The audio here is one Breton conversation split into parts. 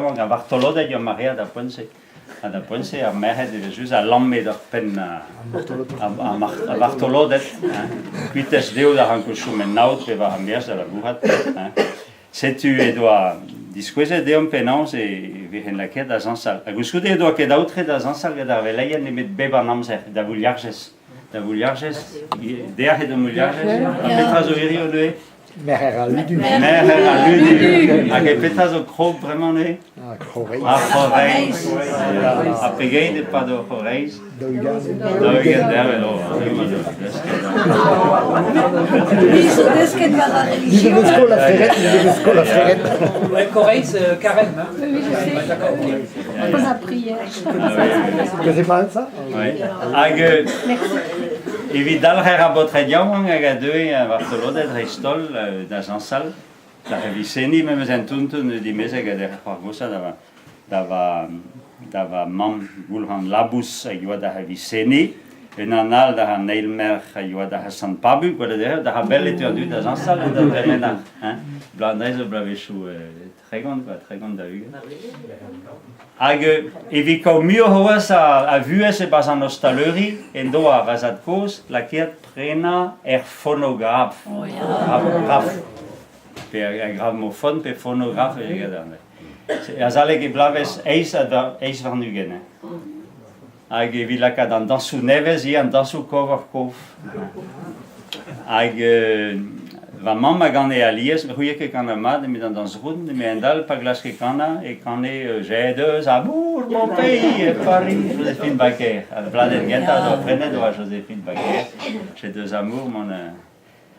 yaouank, ar vartoloded eo maread ar poent-se. Ha da poent-se ar merc'hed evel-just a lamme d'ur penn ar vartoloded, hein. Kuitez dezho da rankout chom en aod pe war ar maez da labourat, hein. Setu he doa diskouezet deomp penaos e vehen lakaet da zañsal. Ha koulskoude he doa ket aotre da zañsal gant ar veleien nemet bep an amzer, da Vouliarjez. Da Vouliarjez, deoc'h eo da Vouliarjez. Ha petra zo hirio neuze? Merc'her al ludu. Merc'her al ludu. Hag e petra zo krog bremañ neuze? Ah, C'horeiz. Ar c'horeiz. Ha pegeit e pad o c'horeiz? 40. 40 dervez, oh, Ni zo desket war ar relijion. Ni deus skol a freret, ni deus skol a freret. Ouais, Koreiz, carême. Hein. Oui, je sais. D'accord, ok. On a prié. Que c'est pas ça? Oui. Hag evit dalc'her ar baotred yaouank hag a deue war toloded dreist-holl da zañsal, da reviseniñ memes en tonton dimezeg hag er c'hoar goshañ da va, da va, da va mamm Goulc'han Labous a yoa da reviseniñ, unan all da an eil merc'h a yoa da Sant Pabu, gwelet eo, da bell e teu an dud da zañsal da dremen ar, hein, bloaz anezho bloavezhioù 30, quoi, 30 da 20. Hag evit kaout muioc'h c'hoazh a vuhez e-barzh an ostaleri en doa va zad-kozh lakaet prenañ er fonograf. Graf. Pe ar gramofon pe fonograf Azalek e bloavezh eizh ha 28. Hein. Hag evit lakaat an dañsoù nevez ivez, an dañsoù kov-oc'h-kov. Hag va mamm a gane alies, ne c'houie ket kanañ mat nemet an dañs roud, met a-hend-all pa glaske kanañ e kane J'ai deux amours, mon pays et Paris, Joséphine Baker. Ar bladenn gentañ a oa prenet oa Joséphine Baker, J'ai deux amours, mon...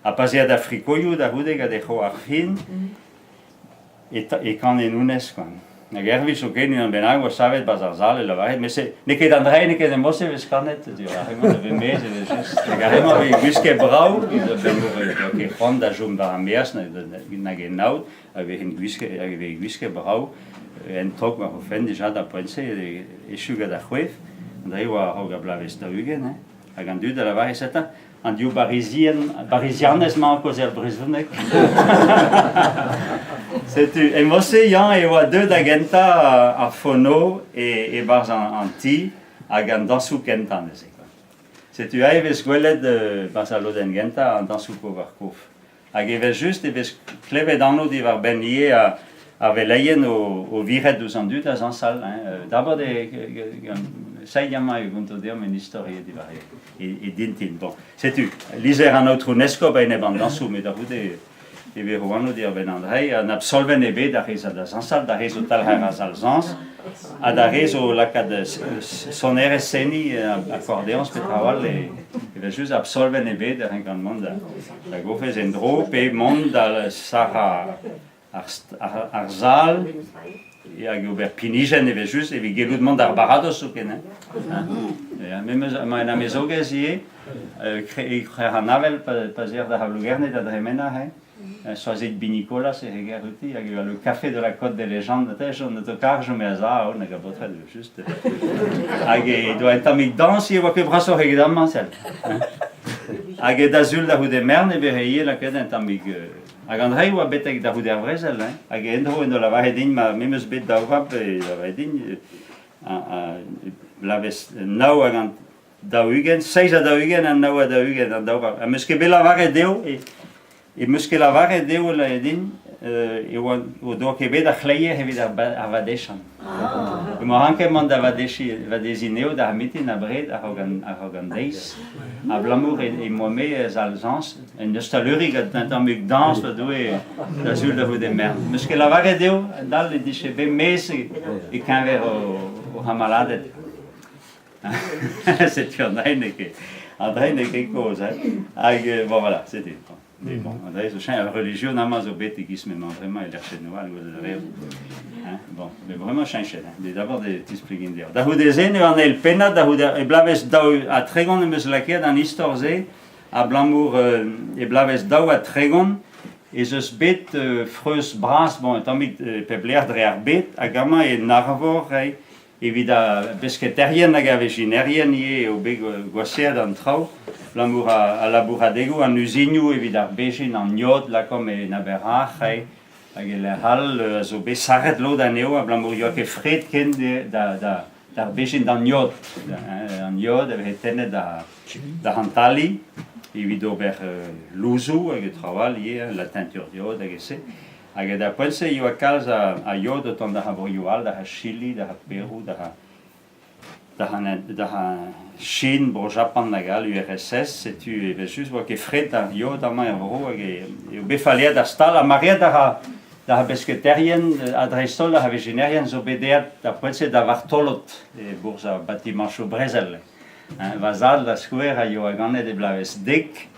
Ha pa'z ea da frikoioù da c'houde gant e c'hoar fin, e kane honnezh kwa. Hag Hervis zoken unan bennak oa savet 'barzh ar sal e lavaret met se n'eo ket an dra n'eo ket en mod-se e vez kanet ar re-mañ a vez maez evel-just. Hag ar re-mañ a vez gwisket brav abalamour n'oa ket c'hoant da chom war ar maez nag en aod a vez gwisket hag e vez gwisket brav en tok war o fenn dija d'ar poent-se echu gant ar c'hoef. An dra oa a-raok ar bloavezh 40 hein. Hag an dud a lavare eta An div Barizien, Barizianez-mañ kaozeal brezhoneg. Setu, e mod-se, Yann, e oa deuet da gentañ ar fono e-barzh an ti hag an dañsoù kentañ neuze. Setu aze e vez gwelet 'barzh al lodenn gentañ an dañsoù kof-ar-kof. Hag evel-just e vez klevet anv diwar-benn ivez ar veleien o viret ouzh an dud da zañsal. Hein. D'abord e Saig amañ e gonto deomp un istor ivez diwar e dintin. Bon, setu, lizher an aotrou 'n eskob a-enep an dañsoù, met da c'houde e vezo anv diwar-benn an dra, an absolvenn ebet d'ar re zo da zañsal, d'ar re zo talc'her ar sal-zañs, ha d'ar re zo lakaat sonerezh seniñ, akordeoñs pe traoù all, evel-just absolvenn ebet a renkan mont da Da gofez en-dro pe mont da sarrañ ar sal hag ober pinijenn evel-just evit gellout mont d'ar baradoz zoken. Hein. Memes emañ en amezogez ivez, e krec'h an avel pa 'z eer da Havlougerne da dremenañ hein. Soazig Binicolas e reger outi hag e oa le café de la Côte des Légendes an autocar chom a za hag a baotred just. Hag e doa un tammig dañs e oa ket brasoc'h eget amañ sell. Hag da sul da c'houde mern e veze ivez lakaet un tammig... Hag an dra-se oa betek da c'houde ar brezel, hein. Hag en-dro en doa lavaret din, ma me 'm eus bet daou vab, e lavaret din, bloavezh 49, 47 ha 49 an daou vab. Ha 'm eus ket bet lavaret dezho e E 'm eus ket lavaret dezho lavaret din e oa o doa ket bet ar c'hleier evit ar vadeziant. Emañ ranket mont da vadeziñ vadeziñ anezho d'ar mitin abred a-raok an a-raok an deiz. Abalamour e moa-me sal-zañs, un ostaluri gant un tammig dañs ma doe da sul da vout e mern. 'M eus ket lavaret dezho dal e dije bet mezh e-keñver o c'hamaladed. Setu an dra n'eo ket an dra n'eo ket kozh hein. Hag bon voilà, setu. Mais bon, an dra zo cheñch ar relijion amañ zo bet e-giz m'emañ bremañ e lec'h all gwelet a reer. Hein, bon, mais bremañ cheñchet hein. Mais d'abord e tisplegin deoc'h. Da c'houde-se eo an eil pennad, da c'houde e bloavezh 32 em eus lakaet an istor-se abalamour e bloavezh 32 ez eus bet freuz bras, bon, un tammig pep lec'h dre ar bed, hag amañ en Arvor, Evit ar besketaerien hag ar vezhinerien ivez eo bet gwashaet an traoù abalamour al labouradegoù, an uzinioù evit ar bezhin, an iod lakaomp en Aber-Ac'h. Hag e lec'h all a zo bet sarret lod anezho abalamour 'yoa ket fred ken da da d'ar bezhin d'an yod. An yod a veze tennet da da hantaliñ evit ober louzoù hag traoù all ivez, la teinture d'iode hag e-se. Hag da poent-se e yoa kalz a yod o tont da broioù all, da Chili, da Perou, da da Chin, Bro-Japan hag all, URSS, setu evel-just 'oa ket fred ar yod amañ er vro hag eo bet falleet ar stal ha maread a ra d'ar besketaerien ha dreist-holl d'ar vezhinerien zo bet aet d'ar poent-se da vartolod e bourzh ar batimañchoù brezel. Va zad, da skouer, a yoa ganet e bloavezh dek,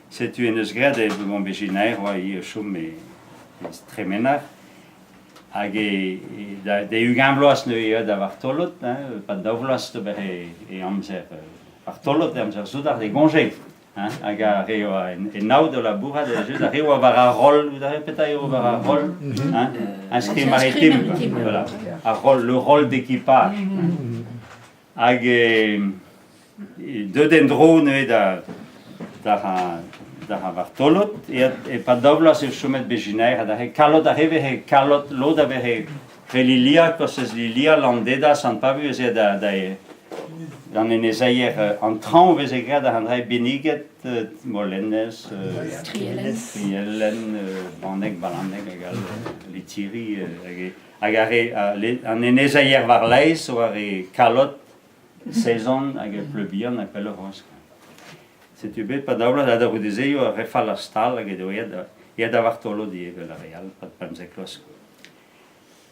setu en deus graet e bon bezhinaer 'oa ivez o chom e Tremenar. Hag e, da, da ugent vloaz neuze eo da vartolod, hein, pad daou vloaz d'ober e, e amzer vartolod, e amzer soudard, e goñje. Hein, hag ar re oa en, en aod o labourat, just ar re oa war ar roll, vous avez petra eo war ar roll, hein, inscrit maritime, voilà, ar roll, le roll d'équipage. Hag deuet en-dro neuze da d'ar vartolod, e-pad daou vloaz eo chomet bezhinaer adarre. Kalod a veze kalod, lod a veze re Lilia, kostez Lilia, Landeda, Sant-Pabu ez eo da d'an enezeier an traoñ veze graet ar an dra benniget, Molenez, Trielen, Baneg, Balaneg hag all, Letiri hag Hag ar re, an enezeier war-laez zo ar re Kalod, Sezon hag Pleubihan ha pelloc'h c'hoazh. Setu bet pa daou vloaz ha da c'houde-se eo ar re fall ar stal hag edo aet da, aet da vartolod ivez evel ar re all pad 15 vloaz.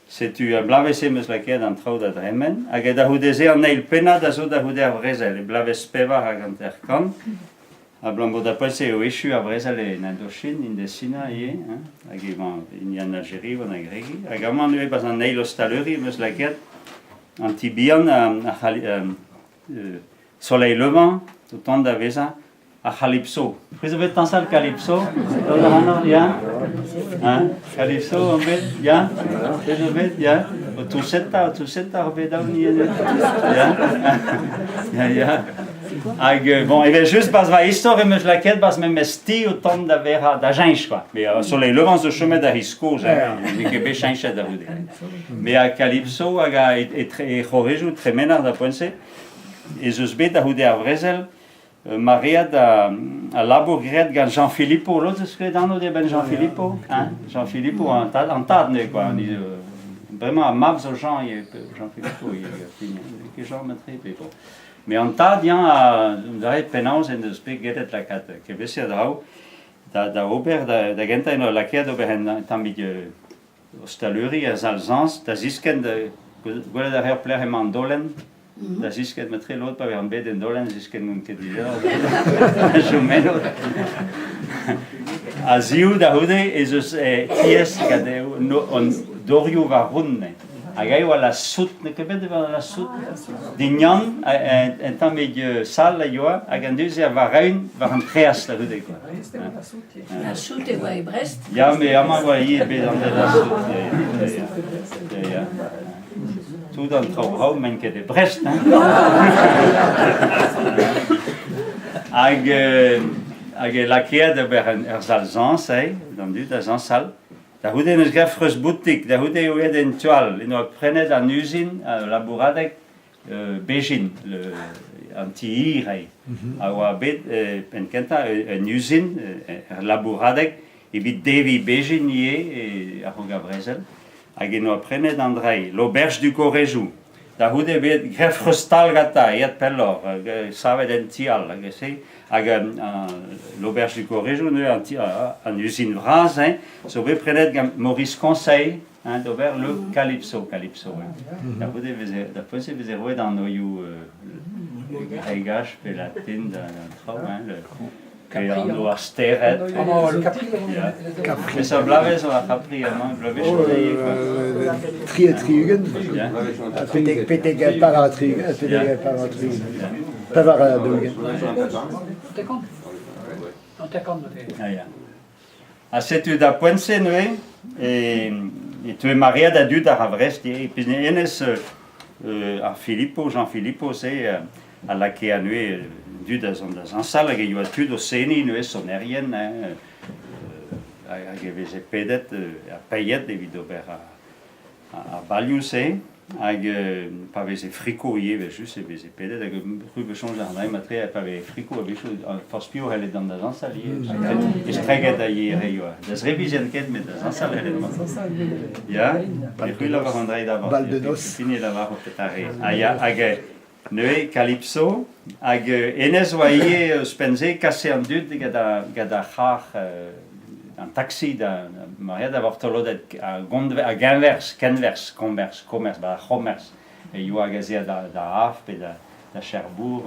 Setu ar bloavezh-se em eus lakaet an traoù da dremen hag da c'houde-se an eil pennad a zo da c'houde ar brezel, e bloavezh 54. Abalamour da poent-se eo echu ar brezel en Indochine, Indez-Sina ivez, hein, hag emañ hini an Algeri war an gregiñ. Hag amañ neuze 'barzh an eil ostaleri em eus lakaet an ti bihan ar Soleil Levant o tont da vezañ ar C'halypso. C'hwi zo bet tañsal Calypso? Dont a ran ya? Hein? Calypso on bet? Ya? C'hwi zo bet? Ya? O touseta, o touseta oc'h bet daou ni Ya? Ya, ya. Hag bon, evel-just, 'barzh va istor em eus lakaet 'barzh memes ti o tont da vezañ da cheñch quoi. Mais Soleil Levant zo chomet da c'hiz kozh, hein, n'eo ket bet cheñchet da c'houde. Mais a Calypso hag a e c'horejoù tremenar da poent-se, ez eus bet da c'houde ar brezel maread a labour graet gant Jean Philippot. Lod eus graet anv d'e benn Jean Philippot, hein? Jean Philippot, an tad, an tad neuze quoi. Bremañ ar mab zo Jean, Jean Philippot, il ket Jean matre, mais bon. Met an tad, yañ, a dare penaos en deus bet gellet lakaat keveser draoù da, da ober, da, da gentañ en doa lakaet ober un tammig ostaleri er sal-zañs, da ziskenn, da, gwelet a reer pelec'h emañ an daolenn, da ziskenn matre lod pa vezan bet en daolenn, ziskenn n'on ket dija, chom eno. A-ziv da c'houde ez eus tiez gant an dorioù war ront. Hag aet oa la soute, n'eo ket bet evel la soute? Dignan, un tammig sal a yoa, hag an dud-se a war-eeun war an traezh da c'houde quoi. La soute e oa e Brest? Ya, mais amañ oa ivez bet anvet la soute. Ya, ya. Tout an traoù brav m'int ket e Brest, hein? Hag, hag e lakaet ober ur sal-zañs, eh, d'an dud da zañsal. Da c'houde en deus graet freuz-boutik, da c'houde eo aet en tu all, en doa prenet an uzin a labouradeg Bezhin, an ti hir eo, a oa bet penn-kentañ un uzin, ur labouradeg evit deviñ bezhin ivez a-raok ar brezel, hag en doa prenet an dra-se, l'auberge du Correjou. Da c'houde eo bet graet freuz-stal gantañ, aet pelloc'h, savet en ti all hag se. Hag l'auberge du Correjou neuze, an uzin vras, hein, zo bet prenet gant Maurice Conseil hein, d'ober le Calypso, Calypso. Hein. Da c'houde veze, da poent-se veze roet an oioù gregach pe latin da traoù, hein, le, Pe anv ar stered. Capri. Peseurt bloavezh oa ar Capri amañ? Bloavezhioù Tri ha tri-ugent. Petek, petek pevar ha tri-ugent. Petek pevar ha tri-ugent. Pevar ha daou-ugent. Ha setu da poent-se neuze e teue maread a dud àr ar Vrest ivez. Pezh hennezh ar Filippo, Jean Filippo-se a lakae anezhe dud da zont da zañsal hag e yoa tud o seniñ neuze, sonerien, hein. Hag e veze pedet ha paeet evit ober ar balioù-se. Hag pa veze friko ivez evel-just e veze pedet hag c'hwi 'peus soñj ar dra matre pa veze friko a-wechoù forzh piv c'helle dont da zañsal ivez. Estreget a ivez re yoa. Da zebriñ 'vijent ket met da zañsal c'hellent mont. Ya, e c'hwi lavar an dra da Bal de noces. Fini lavaro petra re. Ah ya, hag neuze Calypso hag hennezh oa ivez ouzhpenn-se kase an dud gant ar c'harr an taksi da maread a vortoloded a genwerzh, kenwerzh, koñvers, komers, ba ar c'homers e yoa hag aze da Havre pe da Cherbourg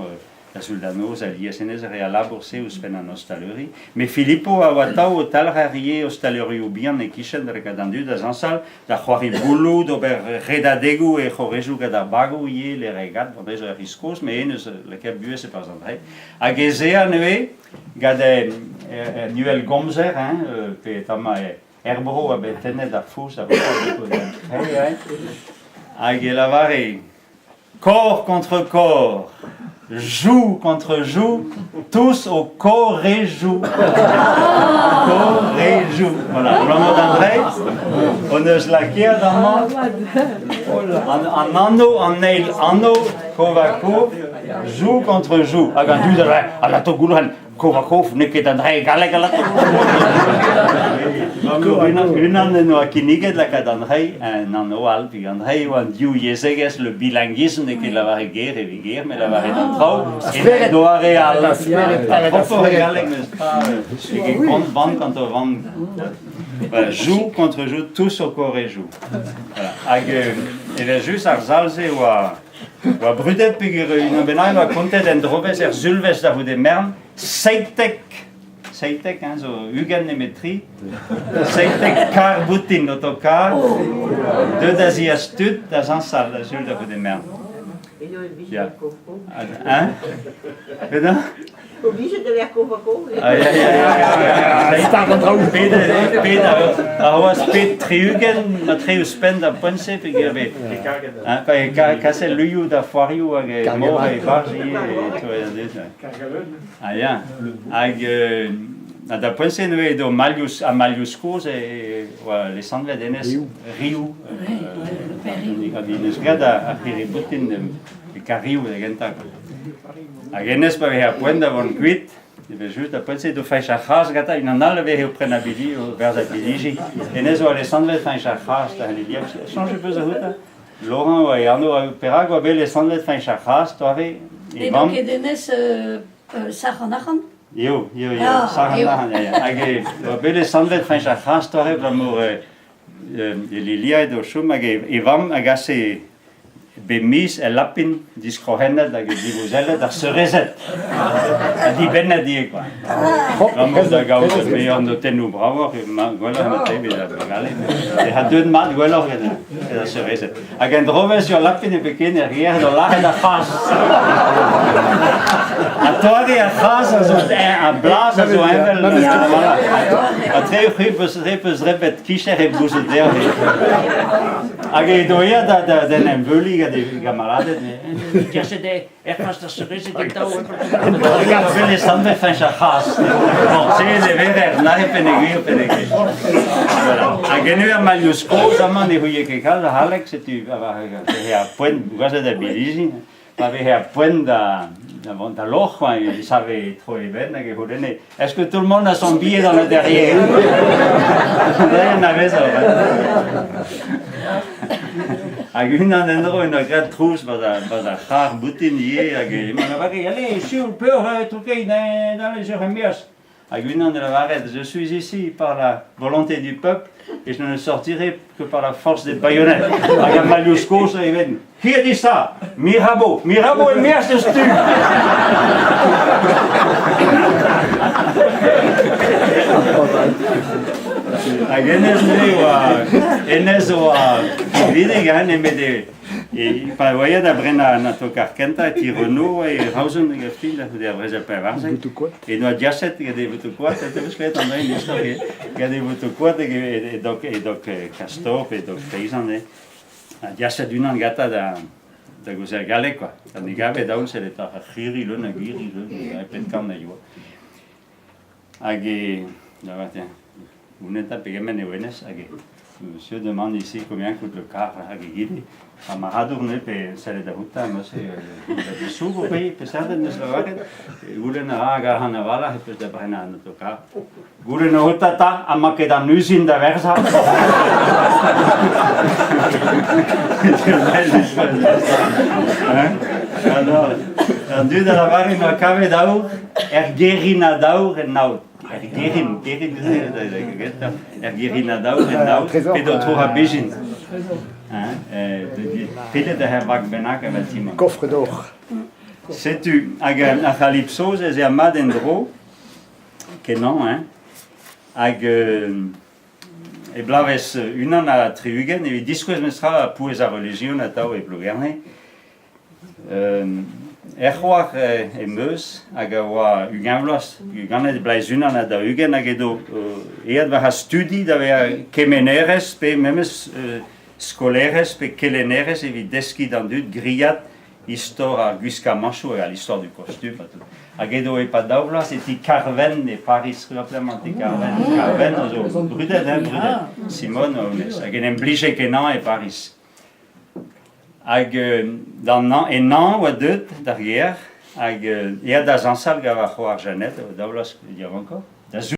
da sul da noz alies hennezh a rae al labour-se ouzhpenn an ostaleri. Met Filippo a oa atav o talc'her ivez ostalerioù bihan e-kichen da lakaat an dud da zañsal, da c'hoari bouloù, d'ober redadegoù e c'horezoù gant ar bagoù ivez, les régates, bon dezho ur c'hiz kozh, met eñ 'neus lakaet buhez e-barzh an dre. Hag ez ea neuze gant un uhelgomzer, hein, pe tamm er bro a bet tennet ar foz a hag e lavare corps contre corps, joue contre joue, tous au corps et joue. Corps et joue. Voilà, abalamour d'an dre, hon eus lakaet amañ an anv, an eil anv, kov ha kov, joue contre joue. Hag an dud a ra, alato goulc'hen, Kov ha kov, n'eo ket an dre galleg alato. Unan en doa kinniget lakaat an rei en anv all, puis an rei oa an div yezhegezh, le bilinguisme n'eo ket lavaret ger evit ger, met lavaret an traoù en doare all. Propoc'h e galleg n'eus pas ket kont van contre van. Voilà, joue contre joue, tous au corps et joue. Voilà. Hag evel-just ar sal-se oa Oa brudet peogwir unan bennak oa kontet en drovezh er sulvezh da c'houde mern, 17, 17 hein, zo 20 nemet tri, 17 karr-boutin otokar, deuet da ziaz tud da zañsal da sul da c'houde mern. Ya. Hein? Penaos? Oblijet da vezañ kof-ha-kof. Ah, ya, ya, ya, ya. Start an traoù. Pet, pet, a roas pet 60 matre ouzhpenn da poent-se peogwir bet. Hein, pa e kaset luioù da foarioù hag e mor e barzh ivez e toe an dud. Ah ya. Hag ha da poent-se neuze edo Malius ha Malius kozh e oa lesanvet hennezh Riou. Hag eus graet ar c'hirri-boutin e Kariou da gentañ. Hag hennezh pa veze ar poent da vont kuit, evel-just, ar poent-se edo Fañch ar C'hras gantañ, unan all a veze o prenañ bili, o verzañ bilhiji. Hennezh oa lesanvet Fañch ar C'hras da Lilian. Soñj peus a c'houta? Laurent oa e anv, perak oa bet lesanvet Fañch ar C'hras, doare e Edo vamm? ket hennezh sac'h an arc'hant? Eo, eo, eo, sac'h an arc'hant, ya, ya. Hag e oa bet lesanvet Fañch ar C'hras, doare, abalamour e Lilia edo o chom hag e vamm a gase Bep miz el lapin diskroc'hennet hag divouzellet ar seurezed ha dibennet ivez kwa. Abalamour da gaout muioc'h notennoù bravoc'h emañ gwelloc'h mat evit ar vugale. E ha deuet mat gwelloc'h gant ar seurezed. Hag en drovezh ur lapin e ket er gêr da lâret ar c'hazh. Ha toare ar c'hazh a zo ar blaz a zo heñvel. Ha tre c'hwi peus re peus rebet kicher e gouzout dezhañ. Hag edo eat d'en em veuliñ gant e gamaladed. Kerchet eo er c'has da seurezed atav. Hag e sanvet Fañch ar C'has. Bon, se ne verer na penegwir penegwir. Voilà. Hag en ur mailhos kozh amañ ne c'houie ket kalz a c'halleg, setu ar poent gwazet a bilizi. Pa veze ar poent da da vont da loc'h, quoi, il savait tro e benn hag e c'houlenne Est-ce que tout le monde a son billet dans le derrière? Derrière Hag unan en-dro en ur graet trouz 'ba ar c'harr boutin ivez hag emañ lavare allez sioul peoc'h toukein allez sur er-maez. Hag unan a lavaret je suis ici par la volonté du peuple et je ne sortirai que par la force des baïonnettes. Hag ar mailhos kozh a even Qui a dit ça? Mirabeau. Mirabeau e-maez deus tu! Hag hennezh neuze oa hennezh oa pinvidik hein, nemet e, e pa oa aet da brenañ an autocar kentañ e ti Renault e Roazhon hag ar fin da c'houde ar brezel 14 e doa diaset gant e votoù-koad, te 'peus klevet an dra istor gant e votoù-koad hag e dok e dok Castor pe dok Peizant eo. Ha diaset unan gantañ da gaozeal galleg kwa. Ha ne gave daoust sellet ar c'hirri leun a girri leun a pet kant a yoa. Hag e... Da vat, Goulenn 'ta pegement eo hennezh hag monsieur demande ici combien coûte le quart hag egile. Ar marc'hadour neuze pe sellet da outañ neuze soug o paeiñ peseurt en deus lavaret. Goulenn a ra hag arc'hant a-walc'h e peus da brenañ an otokarr. Goulenn outañ 'ta ha 'ma ket an uzin da werzhañ. An dud a lavare 'noa kavet aour er Gêrinadaour en aod. Er Gerin, Gerin, er Gêrinadaour en aod, p'edo tro ar bezhin. Pedet ur vag bennak evel Timon. Coffre d'or. Setu, hag ar c'halipsoz ez eo mat en-dro, kenañ, hein. Hag e bloavezh 61 evit diskouez memestra pouez ar relijion atav e Plougerne, Er c'hoar em eus hag a oa 20 vloaz, ganet e bloaz 41 hag edo aet war ar studi da vezañ kemenerez pe memes skolaerez pe kelennerez evit deskiñ d'an dud gwriat istor ar gwiskamantoù hag l'histoire du costume ha tout. Hag edo e-pad daou vloaz e ti Carven e Pariz, simplement ti Carven. Carven a zo brudet, hein, brudet. Simone honnezh, hag en em blije kenañ e Pariz. Hag d'an en hañv oa deuet d'ar gêr hag aet da zañsal gant va c'hoar Jeannette, daou vloaz yaouankoc'h, da